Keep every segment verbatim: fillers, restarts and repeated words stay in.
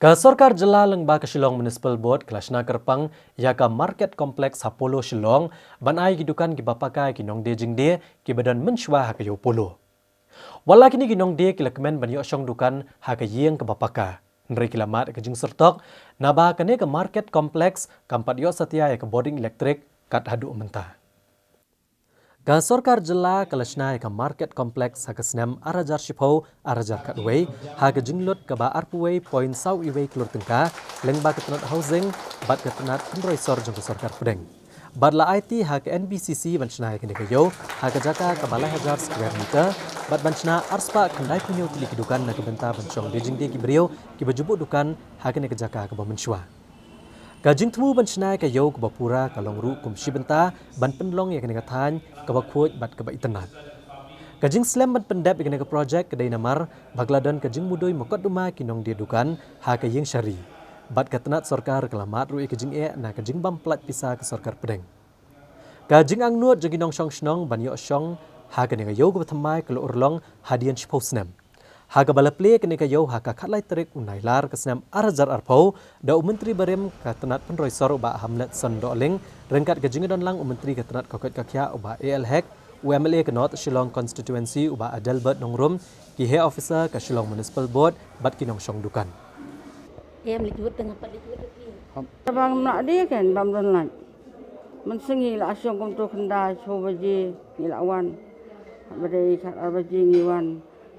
Ka Sorkar Jylla lyngba ka Shillong Municipal Board ka la shna kyrpang ïa ka Market Complex ha Polo Shillong ban ai ki dukan kiba paka ïa ki nongdie jingdie kiba don mynshuwa ha ka ïew Polo. Wat la kine ki nongdie ki la kmen ban ïoh shong dukan ha ka ïing kaba paka, hynrei ki la mad ka jingsyrtok naba kane ka Market Complex kam pat ïoh satia ïa ka bording elektrik kat haduh mynta. Ka Sorkar Jylla ka la shna ïa ka Market Complex ha ka snem ar hajar shiphew ar hajar khatwei ha ka jinglut kaba arphew wei point saw wei klur tyngka lyngba ka tnat Housing bad ka tnat pynroi sor jong ka Sorkar Pdeng. Bad la aiti ha ka N B C C ban shna ïa kane ka ïew ha ka jaka kaba lai hajar square meter bad ban shna arspah khyndai phew hynñiew tylli ki dukan na ka bynta ban shong die jingdie ki briew kiba ju buh dukan ha kane ka jaka kaba mynshuwa. Ka jingthmu ban shna ïa ka ïew kaba pura ka long ruh kum shi bynta ban pynlong ïa kane ka thaiñ kaba khuid bad kaba itynnad. Ka jingslem ban pyndep ïa kane ka projek ka dei namar ba ka la don ka jingmudui mukotduma ki nongdie dukan ha ka ïing sha ri. Bad ka tnat sorkar ka la mad ruh ïa ka jingeh na ka jingbym pyllait pisa ka Sorkar Pdeng. Ka jingangnud jong ki nongshong shnong ban ïoh shong ha kane ka ïew kaba thymmai ka la urlong hadien shiphew snem. Ha kaba la plie kane ka ïew ha ka khatlai tarik u Nailar ka snem ar hajar arphew da u Myntri barim ka tnat pynroi sor u Bah Hamletson Dohling ryngkat ka jingdon lang u Myntri ka tnat ka koit ka khiah u Bah A L Hek, u M L A ka North Shillong Constituency u Bah Adelbert Nongrum, ki heh officer ka Shillong Municipal Board bad ki nongshong dukan. Em leit wut tang pat leit wut. Bang mla dei kan bam don lait. Mynsngi la shong kumto khyndai shiphew baje ngi la wan. Ba dei khatar baje ngi wan.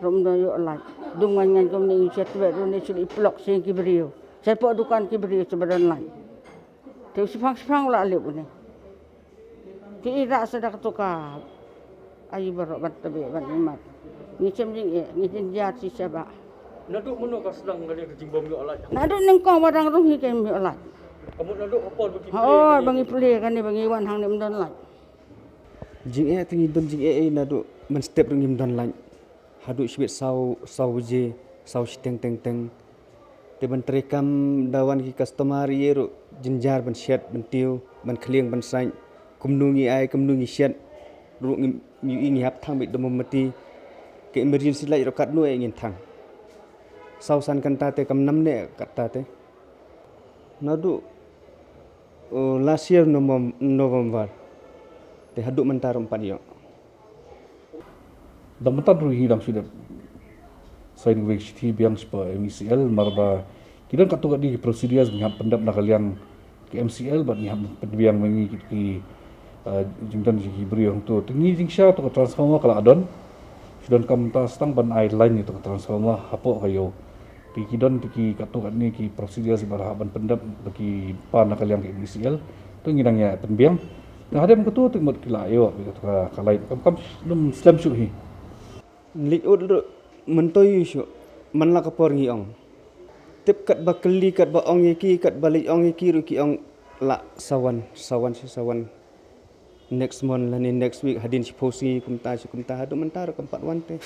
Rum don ïoh lait. Dum ngan ngan kumne ngi shet wet rum ne shu leit plok shen ki briew. Shet pok dukan ki briew shu ba don lait. Te u shipang shipang u la lip une. Ki i rak sa da ka tuka. Ayu baroh ban tabe ban imat. Ngi chem jingeh, ngi jynjar shisha ba. Naduh mano ka sdang ka jingbym ïoh lait? Naduh nyngkong ba dang rung hi kem ïoh lait. Ka mut naduh ka por ba ki plie. Oh, ba ngi plie kane ba ngi wan hangne ym don lait. Jingeh te ngi don jingeh ei naduh mynstep ruh ngim don lait. Haduh shibit saw, saw baje, saw shiteng teng teng. Te ban treikam da wan ki customer ïa ruh jynjar ban shet, ban tiew, ban khlieng, ban sait. Kumno ngi ai, kumno ngi shet. Ruh ngi, ngi, ngi hap thang beit da mombati. Ka emergency light ruh katno eh ngin thang. Saw san kynta te kam nam ne katta te. Naduh, uh, last year Novem-, November. Te haduh mynta ruh ym pat ïoh. Dang mynta ruh ngi dang shu dep sign kawei ka shithi biang sha M E C L namar ba ki don katto katne ki procedures ngi hap pyndep na ka liang ka M C L bad ngi hap pynbiang ma ngi ki, ki, eh, jingdon jong ki briew hangto. Te ngi jingshisha to ka transformer ka la don. Shu donkam mynta sa tang ban ai line ïa to ka transformer hapoh ka ïew. Te ki don te ki katto katne ki procedures ba la hap ban pyndep ba ki pan na ka liang ka M E C L. To ngi dang ïa pynbiang. Te hadien kato te mut ki la ïoh beit kato ka, ka light. Kam, kam nym slem shuh hi. Leit ud ruh myntoi shuh. Man la ka por ngi ong. Tip katba kylli katba ong ïa ki katba leit ong ïa ki ruh ki ong la sawan, sawan shuh sawan. Next month lane next week hadien shiphew sngi kumta shi kumta haduh mynta ruh kam pat wan te.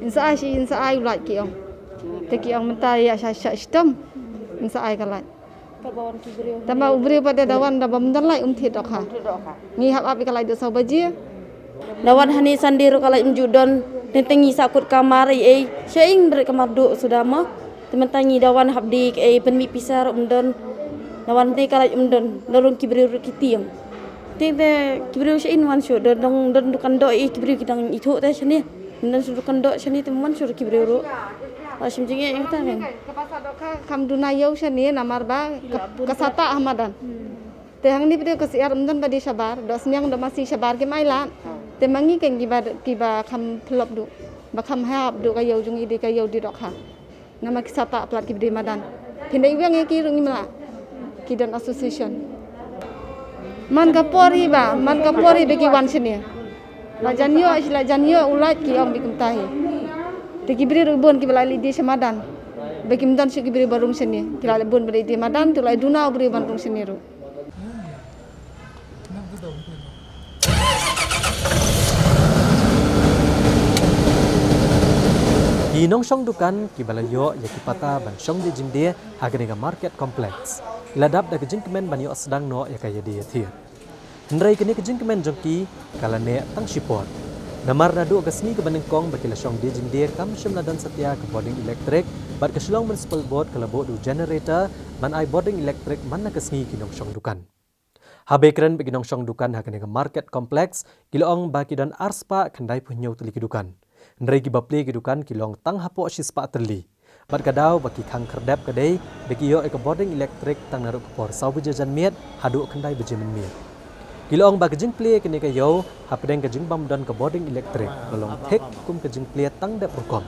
Yn sa ai shi, yn sa ai u lait ki ong. Te ki ong mynta ïa sha, sha shitom. Yn sa ai ka lait. Tangba u briew pat da wan da bym don lait um thied dohkha. Ngi hap ap ïa ka lait da saw baje. Da wan hangne Sunday ruh ka lait um ju don. Teng teng ngi sa kut kamar ei ei. Sha ing bret kamar duh suda mo. Te mynta ngi da wan hap dei kaei pynmih pisa ruh ym don. Da wan dei ka lait ym don. Da rung ki briew ruh ki tieng. Te te ki briew sha in wan shuh da dang don dukan doh ei ki briew ki dang ithuh te shane. Ym don shuh dukan doh shane te ym wan shuh ki briew ruh. Ba shim jingeh ïa kata kan. Ka pasa doh ka kham duna ïew shane namar ba ka, ka sata ha madan. Te hangne pat ka syiar ym don ba dei shabar, doh sniang doh masi shabar kim ailad. Te ma ngi kan kiba, kiba kham phlop duh. Ba kham hap duh ka ïew jong ngi dei ka ïew dei dohkha. Namar ki sata palat ki ba dei madan. Phin da iweng ïa ki ruh ngim lah. Ki don association. Man ka por hi ba, man ka por hi ba ki wan shane. La jan ïoh, la jan ïoh u lait ki ong beit kumta hi. Te ki briew ruh bun kiba la leit die sha madan. Ba kim don shuh ki briew ba rung shane. Ki la leit bun ba leit die madan, te la duna u briew ban rung shane ruh. Ki nongshong dukan kiba la ïoh ïa ki pata ban shong die jingdie ha kane ka market complex, ki la dap da ka jingkmen ban ïoh sdang noh ïa ka ïadie ïathied. Hynrei kane ka jingkmen jong ki ka la neh tang shipor. Namar naduh ka sngi kaba nyngkong ba ki la shong die jingdie kam shym la don satia ka bording elektrik, Bad ka Shillong Municipal Board ka la buh da u generator ban ai bording elektrik man la ka sngi ki nongshong dukan. Haba kren bad ki nongshong dukan ha kane ka market complex, ki la ong ba ki don arspah khyndai phew hynñiew tylli ki dukan. Hynrei kiba plie ki dukan ki long tang hapoh shispah tylli. Bad ka daw ba ki khang khyrdep ka dei ba ki ïoh ïa ka bording elektrik tang naduh ka por saw baje janmiet haduh khyndai baje mynmiet. Ki la ong ba ka jingplie kane ka ïew hapdeng ka jingbym don ka bording elektrik ka long thik kum ka jingplie tang dep rukom.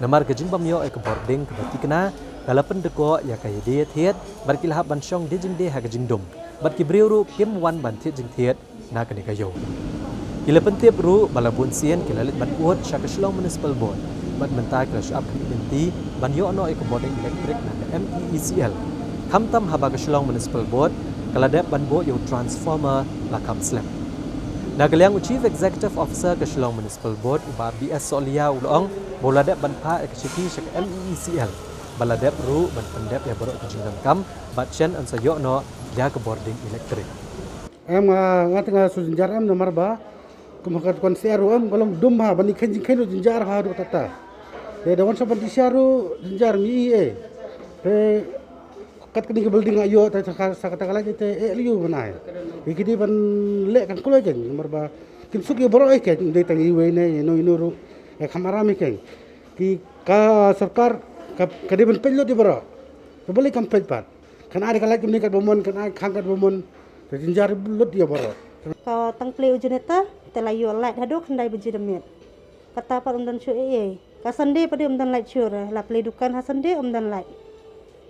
Namar ka jingbym ïoh ïa ka bording kaba tikna ka la pyndkoh ïa ka ïadie thied bad ki la hap ban shong die jingdie ha ka jingdum. Bad ki briew ruh kim wan ban thied jingthied na kane ka ïew. Ki la pyntip ruh ba la bun sien ki la leit ban ud sha ka Shillong Municipal Board bad mynta ki la shah ap ka lynti ban ïoh noh ïa ka bording elektrik na ka M E E C L. Khamtam haba ka Shillong Municipal Board ka la dep ban buh ïa u transformer la kham slem. Na ka liang u Chief Executive Officer ka Shillong Municipal Board u Bah B S Sohliya u la ong ba u la dep ban phah ïa ka shithi sha ka M E E C L ba la dep ruh ban pyndep ïa baroh ka jingdonkam bad shen yn sa ïoh noh ïa ka bording elektrik. Em, nga, nga teng nga shu jynjar em namar ba kum ha ka dukan syiar ruh em ka long dum ha ban ïa khein jingkhein ruh jynjar ha ruh kata. Te da wan sa ban ti syiar ruh jynjar ngi i eh. Te kat kane ka building nga ïoh te sa ka, sa kata ka light te eh liu ban ai. Ïa ki dei ban leh kan kloi kein namar ba kim suk ïa baroh eh kein dei tang iwei ne ïa no ïa no ruh. Eh kham aram eh kein. Ki ka sorkar ka, ka dei ban peit lut ïa baroh. Ka balei kam peit pat. Kan ai ka light kumne kat ba mon, kan ai khang kat ba mon. Te jynjar lut ïa baroh. Ka tang plie u generator te la ïoh light haduh khyndai baje da miet. Kata pat um don shuh ei ei. Ka Sunday pat de um don light shuh, la plie dukan ha Sunday um don light.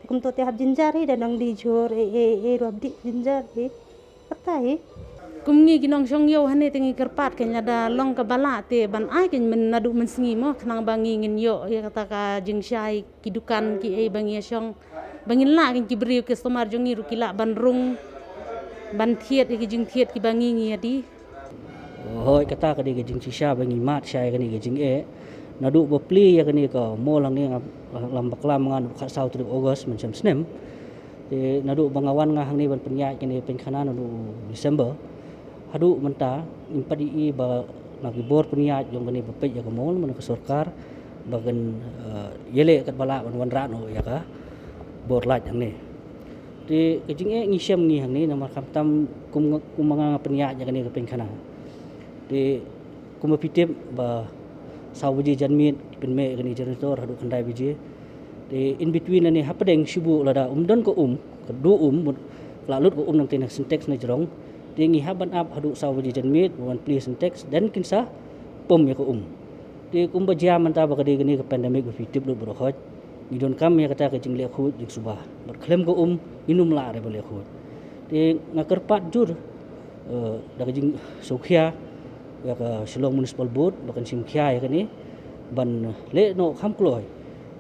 Te kumto te hap jynjar hi da nang die jhur ei ei ei ruh hap dih jynjar hi. Kata hi. Kum ngi ki nongshong ïew hangne te ngi kyrpad kein lada long kaba lah te ban ai kein myn naduh mynsngi mo khnang ba ngi ngin ïoh ïa kata ka jingshai ki dukan ki ei ba ngi ïa shong. Ba ngin lah kein ki briew customer jong ngi ruh ki lah ban rung ban thied ïa ki jingthied kiba ngi ngi ïa die. Hooid kata ka dei ka jingshisha ba ngi mad shai kane ka jingeh. Naduh ba plie ïa kane ka mall hangne nga, lam bakla ma nga naduh khatsaw tarik August mynshem snem. Te naduh ba nga wan nga hangne ban pynïaid kane pynkhana naduh December. Haduh mynta ngim pat i ba na ki bor pynïaid jong kane ba peit ïa ka mall mynta ka sorkar ba kan, eh, ïaleh katba lah ban wanrah noh ïa ka bor light hangne. Te ka jingeh ngi shem ngi hangne namar khamtam kum, kum ma nga nga pynïaid ïa kane ka pynkhana. Te kumba phi tip ba saw baje janmiet ki pynmih ïa kane generator haduh khyndai baje. Te in between lane hapdeng shu buh lada um don ka um, ka duh um, mut ka la lut ka um nangtei na Sintex na jrong. Te ngi hap ban ap haduh saw baje janmiet ban plie Sintex, then kin sa pom ïa ka um. Te kumba jia mynta ba ka dei kane ka pandemic ba phi tip lut baroh hoi. Ngi donkam ïa kata ka jingleh khuid jingsuba. Bad khlem ka um ngin ym lah re ban leh khuid. Te nga kyrpad jur, eh, da ka jingsngewkhia ïa ka Shillong Municipal Board ba kan shim khia ïa kane ban leh noh kham kloi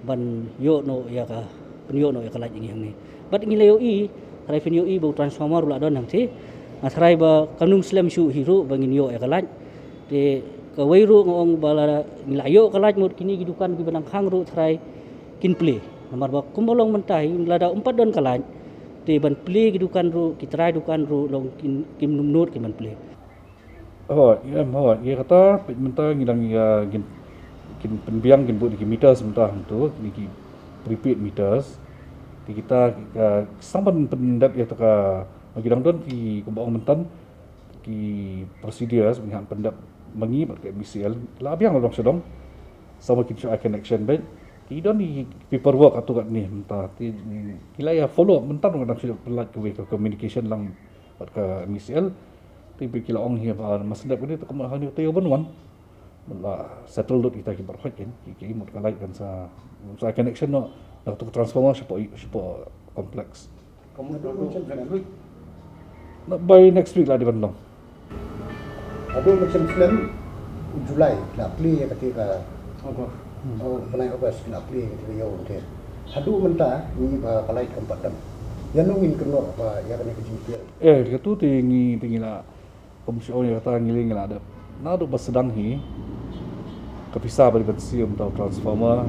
ban ïoh noh ïa ka, pynïoh noh ïa ka light ïa ngi hangne. Bad ngi la ïohi, tharai phin ïohi ba u transformer u la don hangtei. Nga tharai ba kan ym slem shuh hi ruh ba ngin ïoh ïa ka light. Te kawei ruh nga ong ba lada ngi la ïoh ka light mut kine ki dukan kiba nang khang ruh tharai kin plie. Namar ba kumba long mynta hi lada um pat don ka light te ban plie ki dukan ruh, ki trai dukan ruh long kin, kim nym nud kin ban plie. Hooid, em hooid, ïa kata peit mynta ngi dang ïa kin, kin pynbiang kin buh ïa ki meters mynta hangto, kine ki prepaid meters. Te kita ki, ka, sdang ban pyndep ïa kata ka, ma ki dang don ki kumba ong mynta ki procedures ba ngi hap pyndep ma ngi bad ka M E C L. La biang la dang sha dong. Sdang ba kin shu ai connection beit. Ki don ki paperwork kat tu kat ni mynta. Te ki la ïa follow up mynta ba dang shu pynlait kawei ka communication lang bad ka M E C L. Te ba ki la ong hi ba ma sdep kane te kumba hangne te ïoh ban wan. Mut la settle lut kita ki baroh hoi kein, ki, ki mut ka light kan sa, sa connection noh, na tu transformer shapoh, shapoh complex. Ka mut haduh mynshem snem. Na by next week la dei ban long. Haduh mynshem snem, July, la plie ïa kata ka. August. Oh, bnai August, la plie ïa kata ka ïew te. Haduh mynta, ngi ba ka light kam pat don. Ïa no ngin kynnoh ba ïa kane ka jingplie. Eh, katu te ngi, te ngi la Kum shu ong ïa kata ngi lei ngi la dep. Naduh ba sdang hi ka pisa ba dei ban siew mynta u transformer,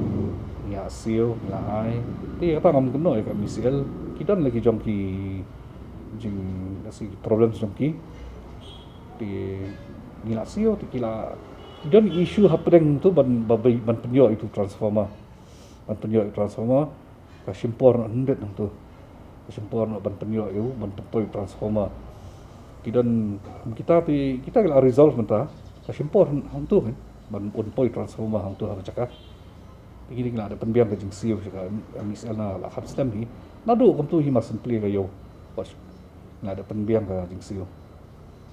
ngi la siew, ngi la ai. Te ïa kata ngam kynnoh ïa ka M E C L. Ki don la ki jong ki jing, la si problems jong ki. Te ngi la siew te ki la, ki don issue hapdeng tu ban, ba, ban pynïoh ïa u transformer. ban pynïoh ïa u transformer, ka shim por noh hynrei hangto. Ka shim por noh ban pynïoh ïa u, ban pynpoi u transformer. Ki don, kita phi, kita ki la resolve mynta, ka shim por hangto kan, ban pynpoi u transformer hangto ha ka jaka. Te kine ki la dep pynbiang ka jingsiew sha ka M E C L na la kham slem hi. Naduh kumto hi mar shen plie ka ïew. Wat la dep pynbiang ka jingsiew.